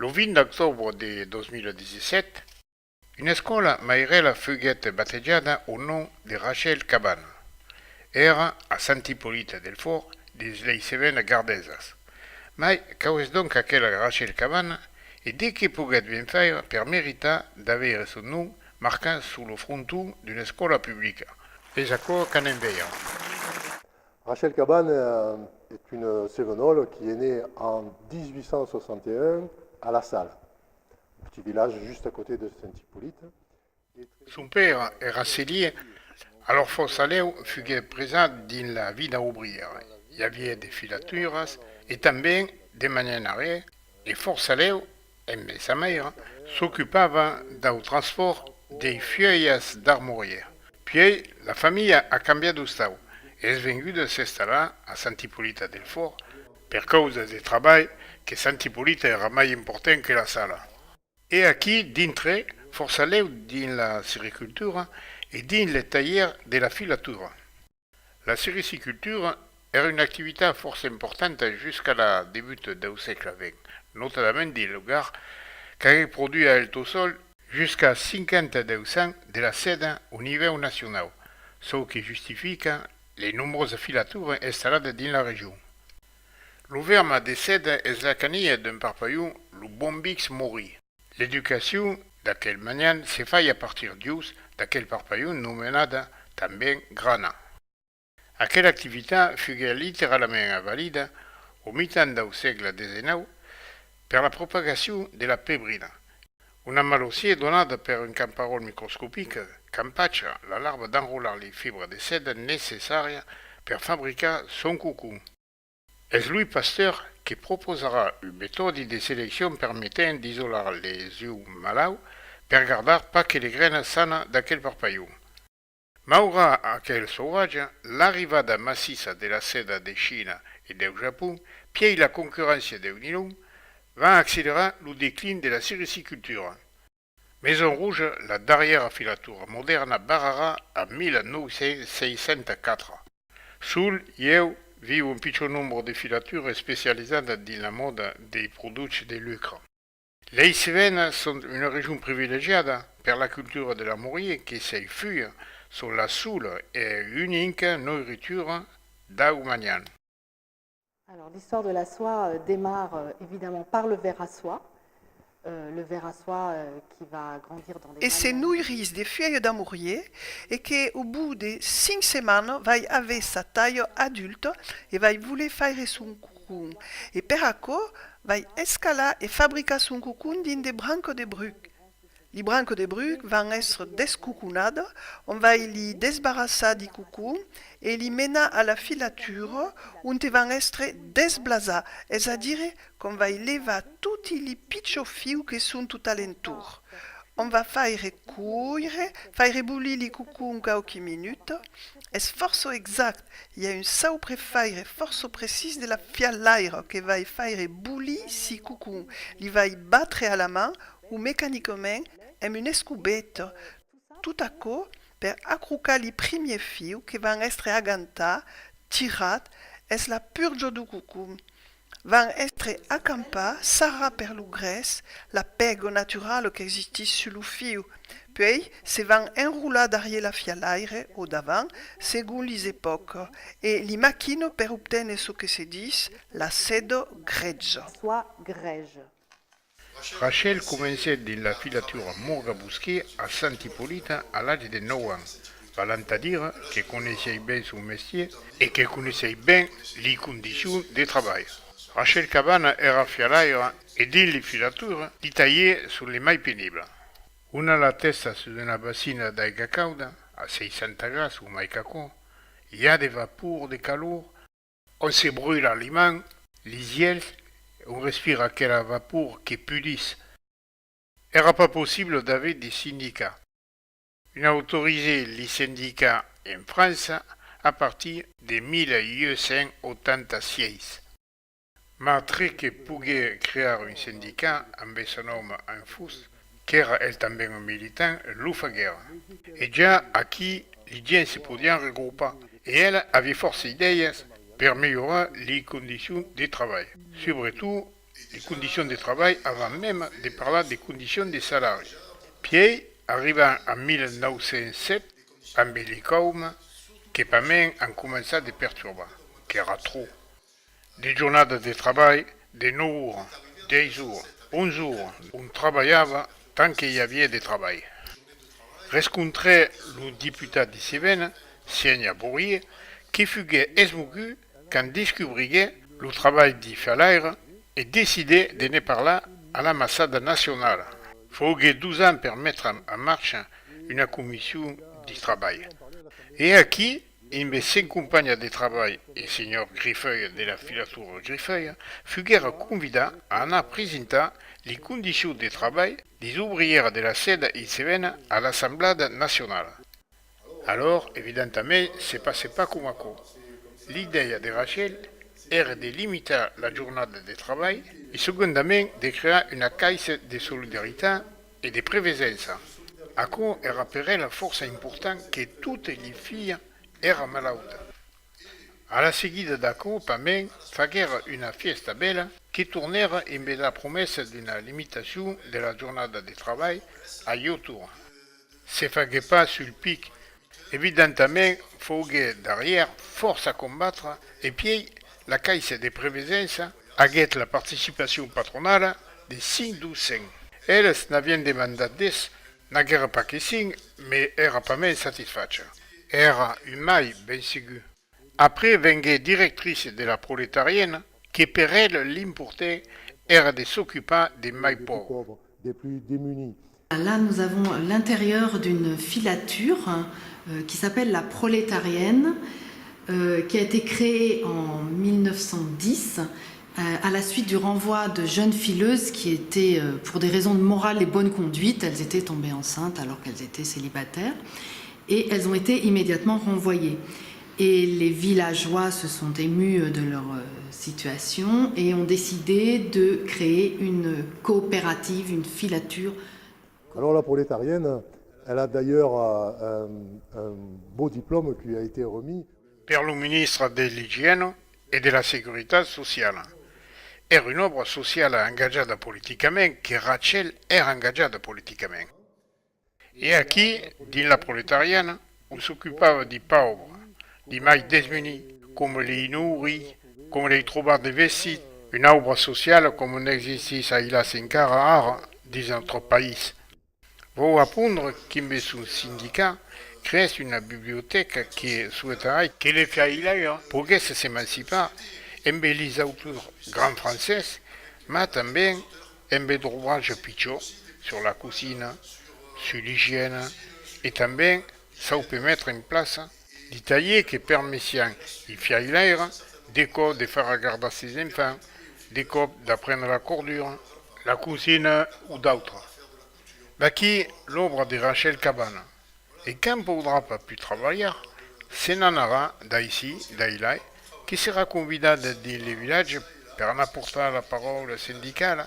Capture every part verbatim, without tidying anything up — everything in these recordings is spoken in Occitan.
Lo vint d'octòbre de dos mila dètz-e-sèt, una escòla mairèla fuguèt batejada au nom de Rachel Cabana. Èra a Sant Ipolit del Fòrt, dins lei Cevenas Gardesas. Mai quau es donc aquela Rachel Cabana e de qué poguèt ben faire per meritar d'aveire son nom marcat sus lo fronton d'una escòla publica? Es aquò qu'anem veire. Rachel Cabane, euh, est une Cévenole qui est née en dix-huit cent soixante et un à La Salle, un petit village juste à côté de Saint-Hippolyte. Son père èra celièr, alòrs fòrça lèu fuguèt presat dins la vida obrièra. I aviá de filaturas e tanben de manianariá e fòrça lèu, emé sa maira, s'ocupava dau transpòrt dei fuèlhas d'armorièr. Puèi, la familha a cambiat d'ostau e es venguda s'estallar a Sant Ipolit del Fòrt per causa de trabalh que Sant Ipolit èra mai important que La Sala. E aquí dintrèt fòrça lèu dins la sericultura e dins le talhièr de la filatura. La sericicultura èra una activitat fòrça importanta jusqu'a la debuta dau sègle vint, notadament dins lo Gard, qu'aguèt produit a el tot sol jusqu'a cinquanta deu cents de la seda au nivèu nacionau, çò que justifica le nombrosas filaturas installadas dins la region. Lo verme de seda es la canilha d'un parpalhon, lo Bombyx mori. L'educacion d'aquel manian se fai a partir d'ius d'aquel parpalhon nomenada tanben grana. Aquela activitat fuguèt literalament avalida au mitan dau sègle dètz-e-nòu per la propagacion de la pebrina, una malautiá donada per un camparòl microscopic, campatge, la larva d'enrolar li fibras de seda necessàrias per fabricar son cocon. Es Louis Pasteur que proposarà un metòdi de seleccion permetent d'isolar les uòus malauts per gardar pas que les grenas sanas d'aquel parpalhon. Maugrat aquel sauvatge, l'arribada massissa de la seda de China e deu Japon, pièi la concurréncia deu nilon, van accelerar lo declin de la sericicultura. Maison Rouge, la darrièra filatura modèrna, barrarà a mila nòu cents seissanta-quatre. Sul ieu viu un pichon nombre de filaturas especializadas dins la mòda dei produchs de lucre. Lei Cevenas son una region privilegiada per la cultura de l'armorièr que sei fuèlhas son la sola e unica noiritura dau manian. Alors, l'histoire de la soie, euh, démarre, euh, évidemment par le ver à soie. Euh, le ver à soie, euh, qui va grandir dans les... E se manioles. Noirís de fuèlhas d'armorièr e que, au bout de cinc setmanas, vai aver sa talha adulta e vai voler faire son cocon. E per aquò, vai escalar e fabricar son cocon dins de brancas de bruc. Li brancas de bruc van èstre descoconadas, òm vai li desbarrassar di cocon e li menar a la filatura, onte van èstre desblasas, es a dire qu'òm vai levar toti li pichons fius que son tot a l'entorn. Òm va faire coire, faire bolir li cocon quauqui minutas. Es fòrça exact, i a un sauprefaire fòrça precís de la fialaira que vai faire bolir si cocon, li vai batre a la man o mecanicament emb una escobeta. Tot aquò per acrocar li primièrs fius que van èstre agantats, tirats, es la purja dau cocon. Van èstre acampats, sarrats per lo grès, la pèga naturala qu'existís sus lo fiu. Puèi se van enrolar darrièr la fialaira o davant, segon lis epòcas, e li maquinas per obténer çò que se ditz la seda grèja. Soie grège. Rachel comencèt dins la filatura Morgan-Bosquet a Sant Ipolit a l'atge de nòu ans, valant a dire que coneissiái ben son mestièr e que coneissiái ben li condicions de trabalh. Rachel Cabana èra fialaira e dins li filaturas li talhièrs son li mai peniblas. Una la tèsta sus una bassina d'aiga cauda, a seissanta graus o mai qu'aquò, i a de vapors de calor, òm se brulha li mans, li uèlhs, òm respira aquela vapor que pudís. Èra pas possible d'aver de sindicats. Òm autorizèt li sindicats en França a partir de mila uèch cents ochanta-sièis. Mas tre que poguèt crear un sindicat ambe son òme en fos, qu'èra el tanben un militant, lo faguèron. E ja aquí, li gents se podián regropar, e el aviá fòrça idèias per melhorar li condicions de trabalh, subretot de condicions de trabalh avant mème de parlar de condicions de salari. Pièi arribam a mila nòu cents sèt, ambe li cauma, que pasmens an començat de perturbar, qu'èra tròp. De jornadas de trabalh de nòu oras, dètz oras, onze oras, on trabalhava tant que i aviá de trabalh. Rescontrèt lo deputat de Cevena, Sénher Bourrier, que fuguèt esmogut quand descobriguèt lo trabalh di fialaire e decidèt de ne parlar a l'Amassada Nacionala. Fauguèt dos ans per metre en marcha una comission di trabalh. E aquí, embe sens companhas de trabalh e senhor Grifeuil de la filatura Grifeuil, fuguèra convidat a anar presentar li condicions de trabalh dis obrièrs de la seda en Cevena a l'Assemblada Nacionala. Alòr, evidentament, se passèt pas coma aquò. L'idèia de Rachel èra de limitar la jornada de trabalh e, segondament, de crear una caissa de solidaritat e de prevesença. Aquò èra per ela fòrça important que totas li filhas èran malautas. A la seguida d'aquò, pasmens, faguèra una fièsta bèla que tornèra embe la promessa d'una limitacion de la jornada de trabalh a uèch oras. Se faguèt pas sul pic. Evidentament, fauguèt darrièr fòrça combatre e pièi la caissa de prevesença aguèt la participacion patronala de cinc deu cent. Eles n'avián demandat dètz, n'aguèra pas que cinc, mas èra pasmens satisfacha. Èra un mai, ben segur. Après venguèt directrice de la Proletarienne, que per ela l'important èra de s'ocupar de mai paubres. Des plus démunis. Là, nous avons l'intérieur d'une filature euh, qui s'appelle la Prolétarienne, euh, qui a été créée en mille neuf cent dix euh, à la suite du renvoi de jeunes fileuses qui étaient, euh, pour des raisons de morale et bonne conduite, elles étaient tombées enceintes alors qu'elles étaient célibataires, et elles ont été immédiatement renvoyées. Et les villageois se sont émus de leur euh, situation et ont décidé de créer une coopérative, une filature. Alors la prolétarienne, elle a d'ailleurs euh, un, un beau diplôme qui lui a été remis. Per lo ministre de l'Igièna e de la Securitat Sociala. Èra una òbra sociala engatjada politicament que Rachel èra engatjada politicament. E aquí, dins la Proletariana, on s'ocupava di paubres, di mai desmunits, coma lei nourrir, coma lei trobar de vestits, una òbra sociala coma n'existís ailatz encara ara dins nòstre país. Vau apondre qu'embe son sindicat creèt una bibliotèca que soetarai que le fiailairas poguèsse s'emancipar embe lis autors grands francés, mas tanben embe d'obratges pichons sur la cosina, sur l'igièna e tanben saupe metre en plaça li talhièrs que permesián li fiailairas de còps de faire gardar sis enfants, de còps d'aprendre la cordura, la cosina o d'autres. Vaquí l'òbra de Rachel Cabana. E quand poudrà pas pus trabalhar, se n'anarà d'aicí, d'ailai, que serà convidada dins le vilatge per anar portar la paraula sindicala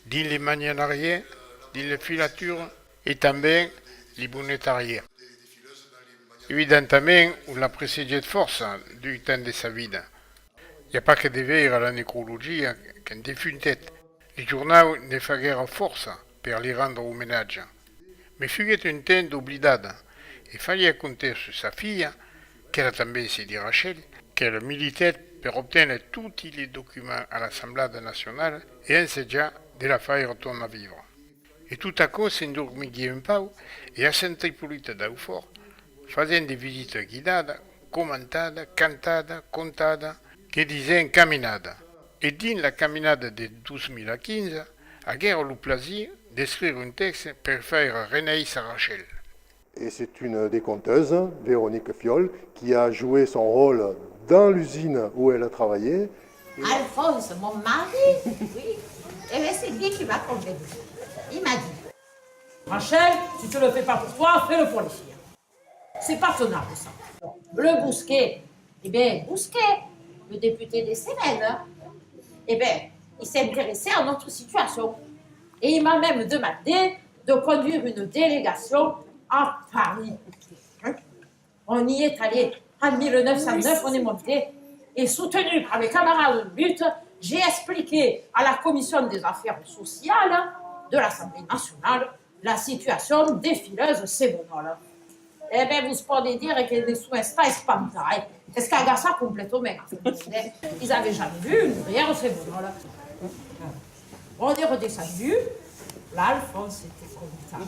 dins le maganarièr, dins le filatura e tanben li bonetarièr. Evidentament, on la precedèt fòrça deu temps de sa vida. I a pas que de veire la necrologia quand defuntèt. Li jornaus ne faguèron fòrça per li rendre omenatge. Mas fuguèt un temps d'oblidada e faliá comptar sus sa filha, qu'èra tanben se di Rachel, qu'èra militèt per obténer toti li documents a l'Assemblada Nacionala e ensajar de la faire tornar vivre. E tot aquò s'endormiguèt un pauc e a Sent Ipolita d'Aufòrt, fasent de visitas guidadas, comentadas, cantadas, contadas, que disèm caminadas. E dins la caminada de dos mila quinze, aguèra lo plasir d'escrire un tèxte per faire renéisser Rachel. Et c'est une des conteuses, Véronique Fiol, qui a joué son rôle dans l'usine où elle a travaillé. Alphonse, mon mari, oui. Eh bien, c'est lui qui m'a convaincu. Il m'a dit. Rachel, si tu le fais pas pour toi, fais-le pour les filles. C'est pas tenable, ça. Le Bousquet, eh bien, Bousquet, le député des Cévennes, eh bien, il s'est intéressé à notre situation. Et il m'a même demandé de conduire une délégation à Paris. Hein ? On y est allé en mille neuf cent neuf, on est monté, et soutenu par les camarades de lutte, J'ai expliqué à la Commission des Affaires Sociales de l'Assemblée nationale la situation des fileuses cévenolles. E ben, vos pòdi dire que ne son estats espantats, eh? Escagassats completament, enfin, eh? Ils avaient jamais vu une ouvrière cévenole. On est redescendu, l'Alphonse était content.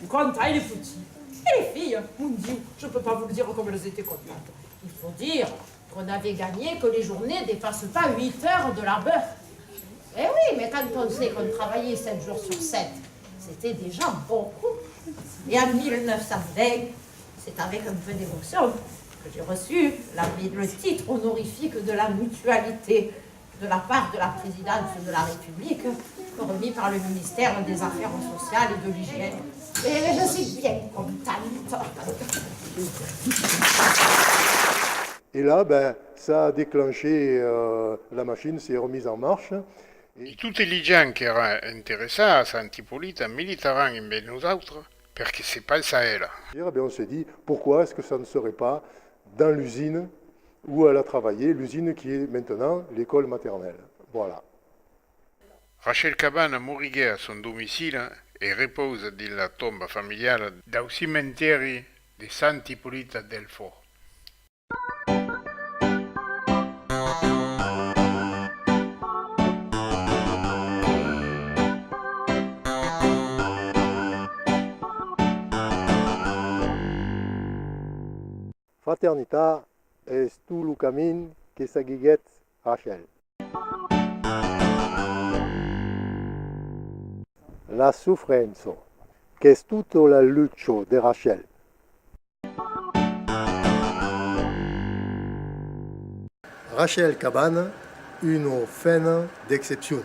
Content, il est petit. Et les filles, mon Dieu, je peux pas vous le dire comme elles étaient contentes. Il faut dire qu'on n'avait gagné que les journées dépassent pas huit heures de labeur. Eh oui, mais quand on sait qu'on travaillait sept jours sur sept, c'était déjà beaucoup. Et en mille neuf cent vingt, c'est avec un peu d'émotion que j'ai reçu la, le titre honorifique de la Mutualité de la part de la présidence de la République, remis par le ministère des Affaires sociales et de l'Hygiène. Et je suis bien contente. Et là, ben, ça a déclenché, euh, la machine s'est remise en marche. E totes li gents qu'èran interessats a Santa Ipolita militaràn embé nosautres, perque se pensa a ela. Eh ben, on se dit, pourquoi est-ce que ça ne serait pas dans l'usine où elle a travaillé, l'usine qui est maintenant l'école maternelle. Voilà. Rachel Cabana moriguèt a son domicili e repausa dins la tomba familiala dau cimentèri de Santa Ipolita del Fòrt. Fraternitat es tot lo camin que seguiguèt Rachel. La sofrença, qu'es tota la lucha de Rachel. Rachel Cabana, una femna d'excepcion.